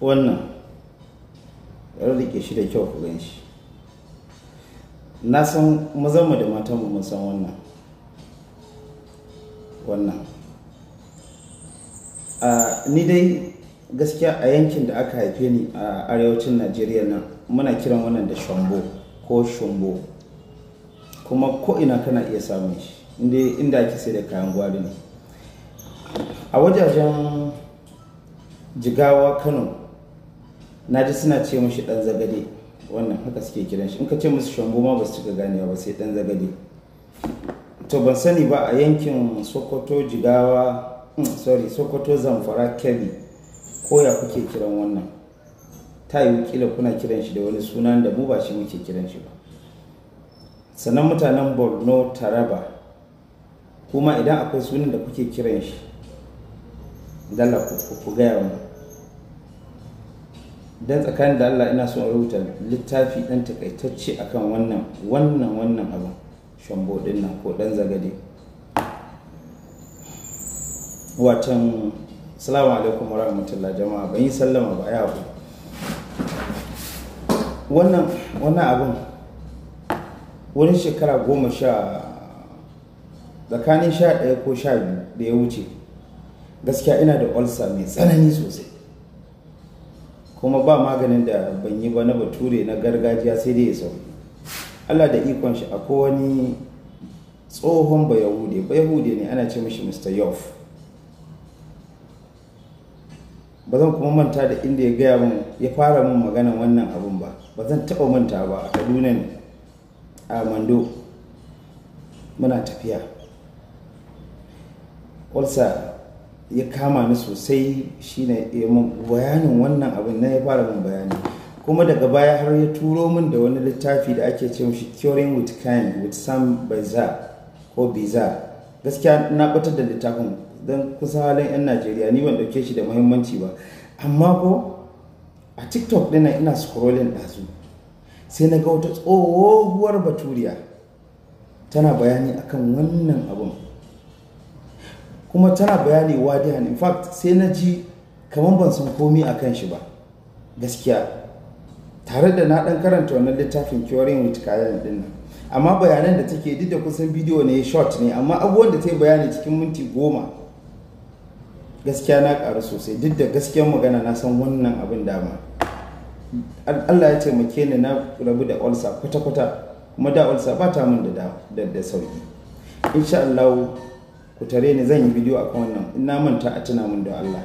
Wannan rike shi da kyau ku gan shi. Na san mazanmu da matanmu mun san wannan. Wannan ni dai gaskiya a yankin da aka haife ni a arewacin Najeriya nan muna kiran wannan da shambo ko shumbo, kuma ko ina kana iya samun shi inda ake sai da kayan gwari ne. A wajajen Jigawa, Kano, na ji suna ce mashi ɗan zagade. Wannan haka suke kiran shi. In ka ce musu shambo ma ba su cika ganewa ba, sai ɗan zagade. To ban sani ba a yankin Sokoto, Jigawa, sorry, Sokoto, Zamfara, Kebbi, ko ya kuke kiran wannan? Ta yiwu kila kuna kiran shi da wani sunan da mu ba shi muke kiran shi ba. Sannan mutanen Borno, Taraba, kuma idan akwai sunan da kuke kiran shi, dalla ku gaya mu. Dan tsakanin da Allah ina so in rubuta littafi dan takaitacce akan wannan wannan wannan abin shambo din nan ko dan zagade. Watan assalamu alaikum warahmatullahi jama'a, ban yi sallama ba, ya haƙuri. Wannan abin wani shekara 10 tsakanin 11 ko 12 da ya wuce, gaskiya ina da ulcer mai tsanani sosai, kuma ba maganin da ban yi ba na bature na gargajiya sai dai ya sauki. Allah da ikon shi akwai wani tsohon bayahude ne, ana ce mishi Mr. Yoff. Ba zan kuma manta da inda ya gaya mun, ya fara mun maganan wannan abun ba, ba zan taɓa manta ba. A Kaduna ne, a Mando, muna tafiya, ulcer ya kama ni sosai. Shine ya mun bayanin wannan abin na, ya fara mun bayani, kuma daga baya har ya turo min da wani littafi da ake ce mishi Curing with Kind with Sam Biza ko Biza. Gaskiya na batar da littafin don kusa halin 'yan Najeriya, ni ban dauke shi da muhimmanci ba. Amma ko a TikTok ɗina ina scrolling ɗazu, sai na ga wata tsohuwar baturiya tana bayani akan wannan abun, kuma tana bayani wadihan. In fact sai na ji kamar ban san komi akan shi ba gaskiya, tare da na ɗan karanta wannan littafin Curing with Kind ɗin nan. Amma bayanan da take, duk da kusan bidiyo ne short ne, amma abubuwan da ta yi bayani cikin minti 10 gaskiya na ƙaru sosai. Duk da gaskiyar magana na san wannan abin dama. Allah ya taimake ni na rabu da ulcer kwata-kwata, kuma da ulcer ba ta min da sauki. Insha Allah ku tare ni, zan yi bidiyo akan wannan. In na manta a tuna min da Allah.